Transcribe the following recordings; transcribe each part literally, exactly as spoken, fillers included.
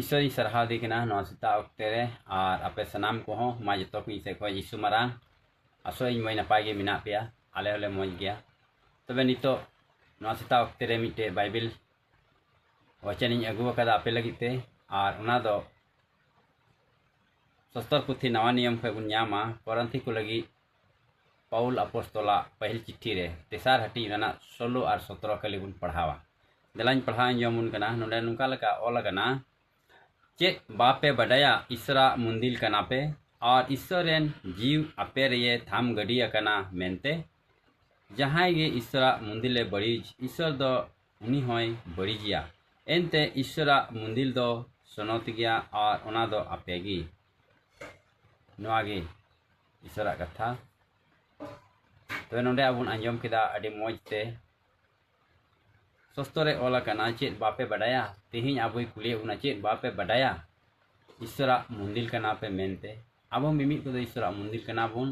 ᱤᱥᱚᱨᱤᱧ ᱥᱟᱨᱦᱟᱣ ᱫᱮ ᱠᱟᱱᱟ ᱱᱚᱣᱟ ᱥᱮᱛᱟᱜ ᱚᱠᱛᱮ ᱨᱮ, ᱟᱨ ᱟᱯᱮ ᱥᱟᱱᱟᱢ ᱠᱚᱦᱚᱸ ᱢᱟ ᱡᱚᱛᱚ ᱠᱚ ᱤᱧ ᱥᱮᱫ ᱠᱷᱚᱱ ᱡᱤᱥᱩ ᱢᱟᱨᱟᱝ ᱟᱥᱚᱜ ᱤᱧ ᱢᱚᱡᱽ ᱱᱟᱯᱟᱭ ᱜᱮ ᱢᱮᱱᱟᱜ ᱯᱮᱭᱟ᱾ ᱟᱞᱮ ᱦᱚᱸᱞᱮ ᱢᱚᱡᱽ ᱜᱮᱭᱟ᱾ ᱛᱚᱵᱮ ᱱᱤᱛᱚᱜ ᱱᱚᱣᱟ ᱥᱮᱛᱟᱜ ᱚᱠᱛᱮ ᱨᱮ ᱢᱤᱫᱴᱮᱡ ᱵᱟᱭᱵᱮᱞ ᱣᱟᱪᱚᱱᱤᱧ ᱟᱹᱜᱩ ᱟᱠᱟᱫᱟ ᱟᱯᱮ ᱞᱟᱹᱜᱤᱫ ᱛᱮ, ᱟᱨ ᱚᱱᱟ ᱫᱚ ᱥᱚᱥᱛᱚᱨ ᱯᱩᱛᱷᱤ ᱱᱟᱣᱟ ᱱᱤᱭᱚᱢ ᱠᱷᱚᱱ ᱵᱚᱱ ᱧᱟᱢᱟ, ᱠᱚᱨᱤᱱᱛᱷᱤ ᱠᱚ ᱞᱟᱹᱜᱤᱫ ᱯᱟᱣᱩᱞ ᱟᱯᱚᱥᱛᱚᱞᱟᱜ ᱯᱟᱹᱦᱤᱞ ᱪᱤᱴᱷᱤ ᱨᱮ ᱛᱮᱥᱟᱨ ᱦᱟᱹᱴᱤᱧ ᱨᱮᱱᱟᱜ ᱥᱳᱞᱳ ᱟᱨ ᱥᱚᱛᱨᱚ ᱠᱷᱟᱹᱞᱤ ᱵᱚᱱ ᱯᱟᱲᱦᱟᱣᱟ᱾ ᱫᱮᱞᱟᱧ ᱯᱟᱲᱦᱟᱣ ᱟᱸᱡᱚᱢ ᱟᱵᱚᱱ ᱠᱟᱱᱟ᱾ ᱱᱚᱰᱮ ᱱᱚᱝᱠᱟ ᱞᱮᱠᱟ ᱚᱞ ᱟᱠᱟᱱᱟ, ᱪᱮᱫ ᱵᱟᱯᱮ ᱵᱟᱰᱟᱭᱟ ᱤᱥᱚᱨᱟᱜ ᱢᱩᱱᱫᱤᱞ ᱠᱟᱱᱟ ᱯᱮ, ᱟᱨ ᱤᱥᱚᱨ ᱨᱮᱱ ᱡᱤᱣ ᱟᱯᱮ ᱨᱮᱭᱮ ᱛᱷᱟᱢ ᱜᱟᱹᱰᱤ ᱟᱠᱟᱱᱟ ᱢᱮᱱᱛᱮ? ᱡᱟᱦᱟᱸᱭ ᱜᱮ ᱤᱥᱚᱨᱟᱜ ᱢᱩᱱᱫᱤᱞᱮ ᱵᱟᱹᱲᱤᱡ, ᱤᱥᱚᱨ ᱫᱚ ᱩᱱᱤ ᱦᱚᱸᱭ ᱵᱟᱹᱲᱤᱡᱮᱭᱟ᱾ ᱮᱱᱛᱮ ᱤᱥᱚᱨᱟᱜ ᱢᱩᱱᱫᱤᱞ ᱫᱚ ᱥᱚᱱᱚᱛ ᱜᱮᱭᱟ, ᱟᱨ ᱚᱱᱟ ᱫᱚ ᱟᱯᱮ ᱜᱮ᱾ ᱱᱚᱣᱟ ᱜᱮ ᱤᱥᱚᱨᱟᱜ ᱠᱟᱛᱷᱟ᱾ ᱛᱚᱵᱮ ᱱᱚᱰᱮ ᱟᱵᱚ ᱵᱚᱱ ᱟᱸᱡᱚᱢ ᱠᱮᱫᱟ ᱟᱹᱰᱤ ᱢᱚᱡᱽ ᱛᱮ᱾ ᱥᱚᱥᱛᱚ ᱨᱮ ᱚᱞ ᱟᱠᱟᱱᱟ, ᱪᱮᱫ ᱵᱟᱯᱮ ᱵᱟᱰᱟᱭᱟ? ᱛᱮᱦᱮᱧ ᱟᱵᱚᱭ ᱠᱩᱞᱤᱭᱮᱫ ᱵᱚᱱᱟ, ᱪᱮᱫ ᱵᱟᱯᱮ ᱵᱟᱰᱟᱭᱟ? ᱤᱥᱚᱨᱟᱜ ᱢᱩᱱᱫᱤᱞ ᱠᱟᱱᱟ ᱯᱮ ᱢᱮᱱᱛᱮ᱾ ᱟᱵᱚ ᱢᱤᱢᱤᱫ ᱠᱚᱫᱚ ᱤᱥᱚᱨᱟᱜ ᱢᱩᱱᱫᱤᱞ ᱠᱟᱱᱟ ᱵᱚᱱ,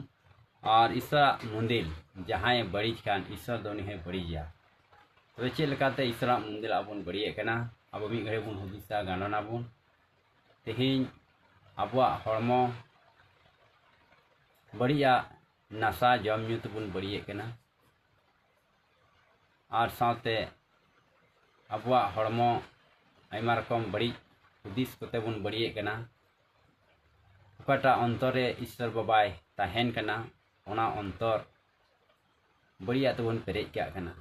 ᱟᱨ ᱤᱥᱚᱨᱟᱜ ᱢᱩᱱᱫᱤᱞ ᱡᱟᱦᱟᱸᱭᱮ ᱵᱟᱹᱲᱤᱡ ᱠᱷᱟᱱ, ᱤᱥᱚᱨ ᱫᱚ ᱩᱱᱤ ᱦᱚᱸᱭ ᱵᱟᱹᱲᱤᱡᱮᱭᱟ᱾ ᱛᱚᱵᱮ ᱪᱮᱫ ᱞᱮᱠᱟᱛᱮ ᱤᱥᱚᱨᱟᱜ ᱢᱩᱱᱫᱤᱞ ᱟᱵᱚ ᱵᱚᱱ ᱵᱟᱹᱲᱤᱡᱮᱫ ᱠᱟᱱᱟ? ᱟᱵᱚ ᱢᱤᱫ ᱜᱷᱟᱹᱲᱤᱡ ᱵᱚᱱ ᱦᱩᱫᱤᱥᱟ, ᱜᱟᱱᱰᱚᱱᱟᱵᱚᱱ᱾ ᱛᱮᱦᱮᱧ ᱟᱵᱚᱣᱟᱜ ᱦᱚᱲᱢᱚ ᱵᱟᱹᱲᱤᱡᱟᱜ ᱱᱟᱥᱟ ᱡᱚᱢ ᱧᱩ ᱛᱮᱵᱚᱱ ᱵᱟᱹᱲᱤᱡᱮᱫ ᱠᱟᱱᱟ, ᱟᱨ ᱥᱟᱶᱛᱮ ᱟᱵᱚᱣᱟᱜ ᱦᱚᱲᱢᱚ ᱟᱭᱢᱟ ᱨᱚᱠᱚᱢ ᱵᱟᱹᱲᱤᱡ ᱦᱩᱫᱤᱥ ᱠᱚᱛᱮ ᱵᱚᱱ ᱵᱟᱹᱲᱤᱡᱮᱫ ᱠᱟᱱᱟ᱾ ᱚᱠᱟᱴᱟᱜ ᱚᱱᱛᱚᱨ ᱨᱮ ᱤᱥᱥᱚᱨ ᱵᱟᱵᱟᱭ ᱛᱟᱦᱮᱱ ᱠᱟᱱᱟ, ᱚᱱᱟ ᱚᱱᱛᱚᱨ ᱵᱟᱹᱲᱤᱡᱟᱜ ᱛᱮᱵᱚᱱ ᱯᱮᱨᱮᱡ ᱠᱟᱜ ᱠᱟᱱᱟ᱾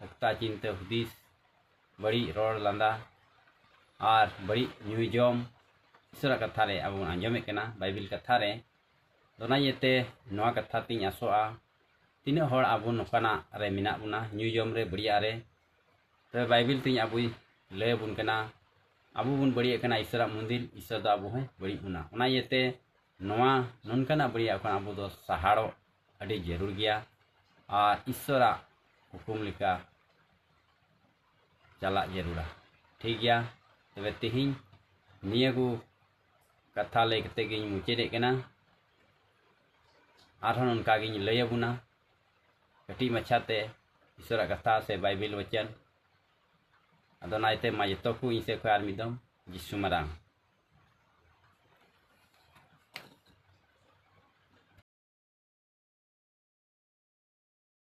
ᱚᱠᱛᱟ ᱪᱤᱱᱛᱟᱹ ᱦᱩᱫᱤᱥ, ᱵᱟᱹᱲᱤᱡ ᱨᱚᱲ ᱞᱟᱸᱫᱟ, ᱟᱨ ᱵᱟᱹᱲᱤᱡ ᱧᱩᱭ ᱡᱚᱢ ᱤᱥᱚᱨᱟᱜ ᱠᱟᱛᱷᱟ ᱨᱮ ᱟᱵᱚ ᱵᱚᱱ ᱟᱸᱡᱚᱢᱮᱫ ᱠᱟᱱᱟ, ᱵᱟᱭᱵᱮᱞ ᱠᱟᱛᱷᱟ ᱨᱮ᱾ ᱚᱱᱟ ᱤᱭᱟᱹᱛᱮ ᱱᱚᱣᱟ ᱠᱟᱛᱷᱟ ᱛᱤᱧ ᱟᱥᱚᱜᱼᱟ, ᱛᱤᱱᱟᱹᱜ ᱦᱚᱲ ᱟᱵᱚ ᱱᱚᱝᱠᱟᱱᱟᱜ ᱨᱮ ᱢᱮᱱᱟᱜ ᱵᱚᱱᱟ, ᱧᱩ ᱡᱚᱢ ᱨᱮ, ᱵᱟᱹᱲᱤᱡᱟᱜ ᱨᱮ? ᱛᱚᱵᱮ ᱵᱟᱭᱵᱮᱞ ᱛᱤᱧ ᱟᱵᱚᱭ ᱞᱟᱹᱭ ᱟᱵᱚᱱ ᱠᱟᱱᱟ, ᱟᱵᱚ ᱵᱚᱱ ᱵᱟᱹᱲᱤᱡᱮᱫ ᱠᱟᱱᱟ ᱤᱥᱚᱨᱟᱜ ᱢᱚᱱᱫᱤᱨ, ᱤᱥᱚᱨ ᱫᱚ ᱟᱵᱚ ᱦᱚᱸᱭ ᱵᱟᱹᱲᱤᱡ ᱵᱚᱱᱟ᱾ ᱚᱱᱟ ᱤᱭᱟᱹᱛᱮ ᱱᱚᱣᱟ ᱱᱚᱝᱠᱟᱱᱟᱜ ᱵᱟᱹᱲᱤᱡᱟᱜ ᱠᱷᱚᱱ ᱟᱵᱚ ᱫᱚ ᱥᱟᱦᱟᱲᱚᱜ ᱟᱹᱰᱤ ᱡᱟᱹᱨᱩᱲ ᱜᱮᱭᱟ, ᱟᱨ ᱤᱥᱚᱨᱟᱜ ᱦᱩᱠᱩᱢ ᱞᱮᱠᱟ ᱪᱟᱞᱟᱜ ᱡᱟᱹᱨᱩᱲᱟ᱾ ᱴᱷᱤᱠ ᱜᱮᱭᱟ, ᱛᱚᱵᱮ ᱛᱮᱦᱮᱧ ᱱᱤᱭᱟᱹ ᱠᱚ ᱠᱟᱛᱷᱟ ᱞᱟᱹᱭ ᱠᱟᱛᱮ ᱜᱤᱧ ᱢᱩᱪᱟᱹᱫᱮᱫ ᱠᱟᱱᱟ᱾ ᱟᱨᱦᱚᱸ ᱱᱚᱝᱠᱟ ᱜᱤᱧ ᱞᱟᱹᱭ ᱟᱵᱚᱱᱟ ᱠᱟᱹᱴᱤᱡ ᱢᱟᱪᱷᱟᱛᱮ ᱤᱥᱚᱨᱟᱜ ᱠᱟᱛᱷᱟ ᱥᱮ ᱵᱟᱭᱵᱮᱞ ᱵᱚᱪᱚᱱ᱾ ᱟᱫᱚ ᱚᱱᱟ ᱤᱭᱟᱹᱛᱮ ᱢᱟ ᱡᱚᱛᱚ ᱠᱚ ᱤᱧ ᱥᱮᱫ ᱠᱷᱚᱱ ᱟᱨ ᱢᱤᱫ ᱫᱚᱢ ᱡᱤᱥᱩ ᱢᱟᱨᱟᱝ᱾